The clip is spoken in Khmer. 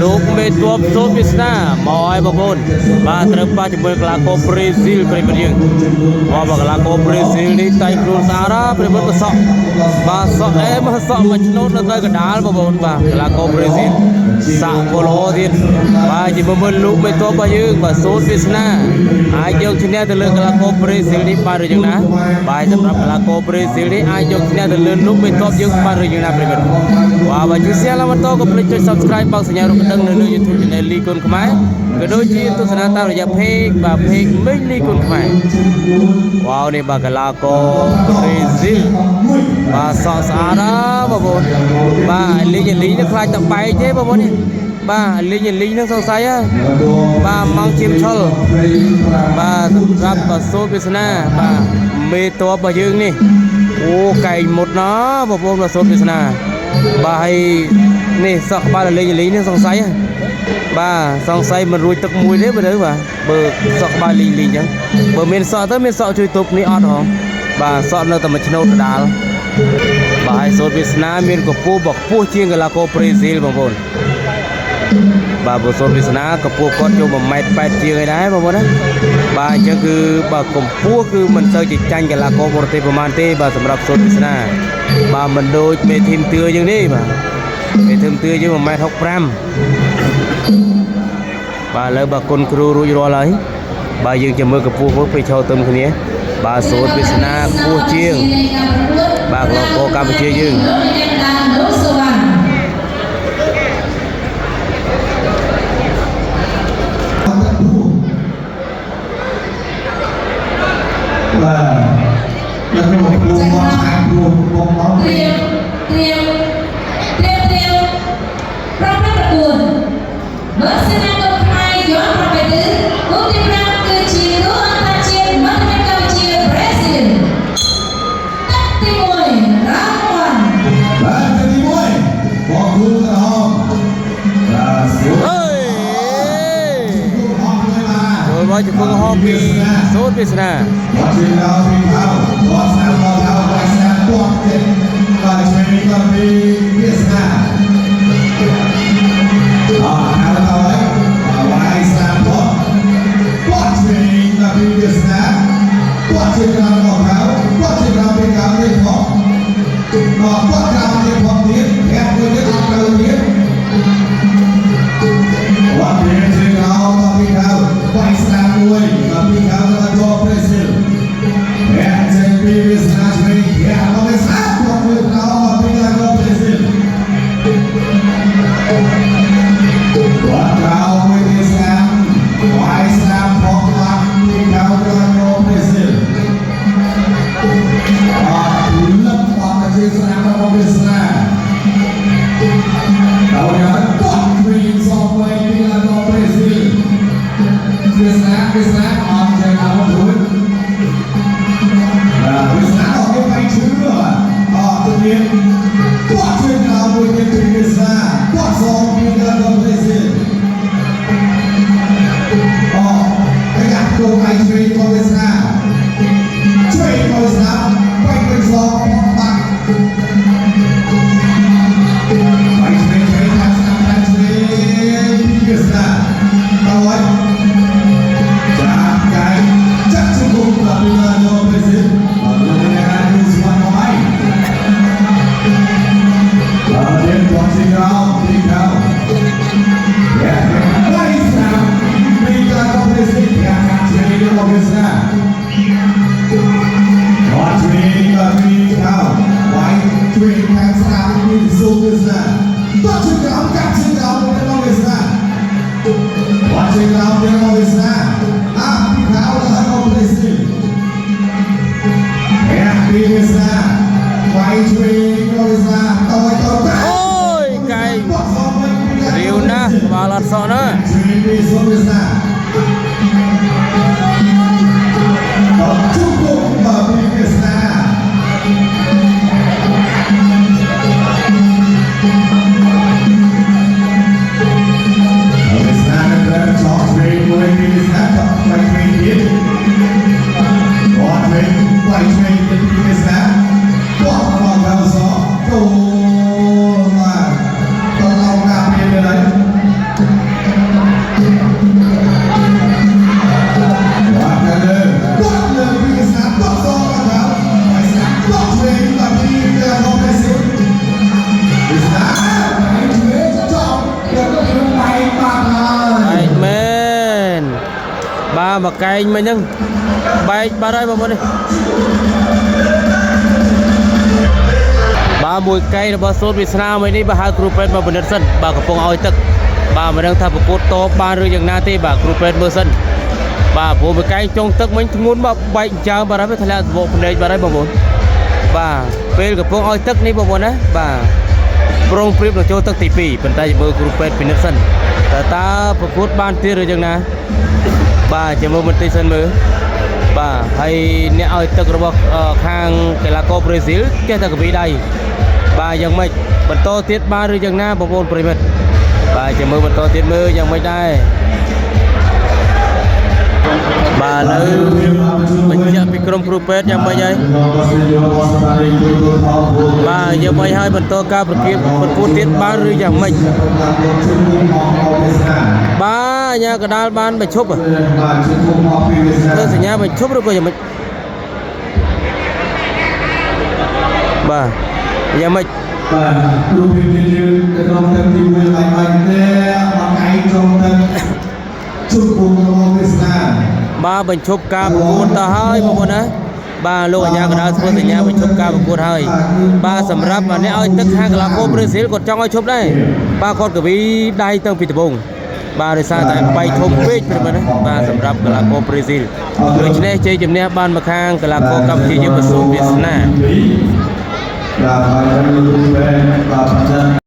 លោកមេតបសូត្រវាសនាមកឲ្យបងប្អូនបាទត្រូវប៉ះជាមួយកីឡាករប្រេស៊ីលប្រិយមិត្តយើងបាទបើកីឡាករប្រេស៊ីលនេះតែងខ្លួនស្អាតណាប្រិយមិត្តក៏សក់បាទសក់អែមសក់មួយឆ្នូតនៅទៅកណ្ដាលបងប្អូនបាទកីឡាករប្រេស៊ីលសាក់កូឡូទៀតបាទជាមួយមើលលោកមេតបរបស់យើងបាទសូត្រវាសនាអាចយកឈ្នះទៅលើកីឡាករប្រេស៊ីលនេះបានឬយ៉ាងណាបាទសម្រាប់កីឡាករប្រេស៊ីលនេះអាចយកឈ្នះទៅលើលោកមេតបយើងបានឬយ៉ាងណាប្រិយមិត្តបាទបើជួយ share ឡើងបន្តកុំភ្លេចចុច Subscribe បើកសញ្ញារូបកណ្ដឹងនៅលើ YouTube Channel លីគុនខ្មែរក៏ដូចជាទស្សនាតាមរយៈ Page បាទ Page មេងលីគុនខ្មែរវ៉ាវនេះបាទកីឡាករប្រេស៊ីលបាទសក់ស្អាតណាបងប្អូនបាទលីងលីងនឹងខ្លាចតបែកទេបងប្អូននេះបាទលីងលីងនឹងសង្ស័យហ៎បាទម៉ងជាមឈុលបាទសម្រាប់បាទសូត្រវាសនាបាទមេតបរបស់យើងនេះអូកែងមុតណាបងប្អូនបាទសូត្រវាសនាបាទហើយនេះសក់ក្បាលលីងលីងនេះសង្ស័យហ៎បាទសង្ស័យមិនរួចទឹកមួយទេបើទៅបាទបើសក់ក្បាលលីងលីងអញ្ចឹងបើមានសក់ទៅមានសក់ជួយទប់នេះអត់ហងបាទសក់នៅតែមួយឆ្នូតដដាលបាទហើយសូត្រវាសនាមានកម្ពស់បខ្ពស់ជាងកីឡាករប្រេស៊ីលបងប្អូនបាទបើសូត្រវាសនាកម្ពស់គាត់ចូល1ម៉ែត្រ8ជាងឯដែរបងប្អូនណាបាទអញ្ចឹងគឺបើកម្ពស់គឺមិនសូវជាចាញ់កីឡាករបរទេសប្រហែលទេបាទសម្រាប់សូត្រវាសនាបាទមិនដូចមេធីមទឿយើងនេះបាទមេធីមទឿយើង1ម៉ែត្រ65បាទឥឡូវបើគុណគ្រូរួចរាល់ហើយបាទយើងจะមើលកម្ពស់មកពេលឈរទឹមគ្នាបាទសូត្រវាសនាខ្ពស់ជាងបាទកីឡាករកម្ពុជាយើង លោកសុវណ្ណ បាទនៅក្នុងគ្រូមកឆាយគ្រូមកមក ត្រៀមត្រៀមត្រៀមត្រៀមប្រពន្ធប្រកួតមើលសេនាគុណខ្មែរយន្តប្រពៃទិគូទី5គឺជាគូអន្តរជាតិមិត្តភាពកម្ពុជាប្រេស៊ីលទឹកទី1រ៉ាវ1 បាទទី1បងគ្រូក្រហមបាទសួរ អើយ គ្រូហមមួយបាទ ចូលមកជង្គង់ហមពីសូត្រវាសនា មកជាដល់ពីខៅបោះស្នាមដល់ខៅបាយស្នាមពាត់ទៀតបាទឆ្វេងក៏ពីវាសនាអរហៅទៅហើយបាយស្នាមពាត់ពាត់ឆ្វេងក៏ពីវាសនាពាត់ជាក្រោមដល់ខៅពាត់ជាក្រោមពីខៅនេះផងអពាត់ក្រោមទៀតផងទៀតប្រាក់មួយទៀតអត់ត្រូវទៀត វត្តមានជាក្រោមដល់ពីខៅបាយស្នាមមួយដល់ពីខៅទៅដល់ប្រេស៊ីល អ្នកចេញពីវាសនាឆ្វេងអ្នកមកវាសនាពាត់មួយក្រោមដល់ពីខៅដល់ប្រេស៊ីលវត្តក្រោមមួយវាសនាបាយស្នាមផងបាត់ពីខៅទៅដល់ប្រេស៊ីលអត់លឹកអត់ជាស្នាមរបស់វាសនាដល់យ៉ាងពាត់វិញសងវិញពីដល់ប្រេស៊ីលវាសនាវាសនាអត់ចេញមករួច បាទវាសនាអត់គេបាយឈឺអត់ទៅទៀតពាត់ជើងក្រោមមួយទៀតពីវាសនាពាត់សងពីដល់ប្រេស៊ីលអូហើយកាត់គោបាយឆ្វេងរបស់វាសនាឆ្វេងរបស់វាសនាបាយវិញសងផងបាត់បាយឆ្វេងឆ្វេងខាងស្នាមខាងឆ្វេងពីវាសនាដល់ហើយចាប់កាយចាក់ជង្គង់ដល់ពីដល់ប្រេស៊ីលបាទលោកអ្នកអាចជួយស្វាគមន៍ហើយបាទទៀតពាត់ជាក្រោមពីក្រោមបាយស្នាមពីដល់ប្រេស៊ីលខាងឆ្វេងរបស់វាសនា វត្តឆ្វេងដល់ពីខៅវាយឆ្វេងខាងស្ដាំពីស៊ូវាសនាតោះជើងក្រោមកាត់ជើងក្រោមទៅដល់វាសនាវត្តជើងក្រោមទៅដល់វាសនាអាពីខៅដល់ដល់ប្រេស៊ីលអ្នកពីវាសនាវាយឆ្វេងដល់វាសនាតយតត អូយកែងរាវណាស់ក្បាលអត់សក់ណា ឆ្វេងពីស៊ូវាសនាដល់ជុំគុំដល់ពីវាសនា វាសនានឹងត្រូវចោះឆ្វេងមួយពីវាសនាចោះឆ្វេងឆ្វេងទៀតបោះឆ្វេងវាយឆ្វេងទៅពីវាសនាបោះមកដល់សចូលមកតឡោកាពីទៅហើយ បាទមកកែងមិញហ្នឹងបែកបាត់ហើយបងប្អូននេះបាទមួយកែងរបស់សូត្រវាសនាមួយនេះបើហៅគ្រូពេទ្យមកពិនិត្យសិនបាទកំពុងឲ្យទឹកបាទមិនដឹងថាប្រកួតតបានឬយ៉ាងណាទេបាទគ្រូពេទ្យមើលសិនបាទព្រោះមួយកែងចុងទឹកមិញធ្ងន់មកបែកចើមបាត់ហើយវាធ្លាក់សបកភ្នែកបាត់ហើយបងប្អូនបាទពេលកំពុងឲ្យទឹកនេះបងប្អូនណាបាទ ប្រុងប្រៀបនឹងចូលទឹកទី2ប៉ុន្តែមើលគ្រូពេទ្យពិនិត្យសិនតើតើប្រកួតបានទៀតឬយ៉ាងណាបាទចាំមើលបន្តិចសិនមើលបាទហើយអ្នកឲ្យទឹករបស់ខាងកីឡាករប្រេស៊ីលចេះតែកវីដៃបាទយ៉ាងម៉េចបន្តទៀតបានឬយ៉ាងណាបងប្អូនប្រិមិត្តបាទចាំមើលបន្តទៀតមើលយ៉ាងម៉េចដែរបាទឥឡូវបញ្ជាក់ពីក្រុមគ្រូពេទ្យយ៉ាងម៉េចហើយបាទយ៉ាងម៉េចហើយបន្តការប្រកួតប្រកួតទៀតបានឬយ៉ាងម៉េច បាទអាញាកដាលបានបញ្ឈប់ហ៎ បាទជាគុំអពីវាសនា ធ្វើសញ្ញាបញ្ឈប់ឬក៏យ៉ាងម៉េចបាទយ៉ាងម៉េច បាទគ្រូពីយើងទៅក្នុងទឹកទី1ឡើងឡើងទេមកឯងក្នុងទឹកជុំគុំរបស់វាសនា បាទបញ្ឈប់ការប្រកួតទៅហើយបងប្អូនណាបាទលោកអាញាកដាលធ្វើសញ្ញាបញ្ឈប់ការប្រកួតហើយបាទសម្រាប់អ្នកឲ្យទឹកខាងកីឡាករប្រេស៊ីលគាត់ចង់ឲ្យឈប់ដែរបាទគាត់កវីដៃតាំងពីដំបូងបាទដោយសារតែបែកធំពេកប្រិមត្តណាបាទសម្រាប់កីឡាករប្រេស៊ីលដូច្នេះជ័យជំនះបានមកខាងកីឡាករកម្ពុជាយើងប្រសូតវាសនា បាទបាទលោកគ្រូបាទ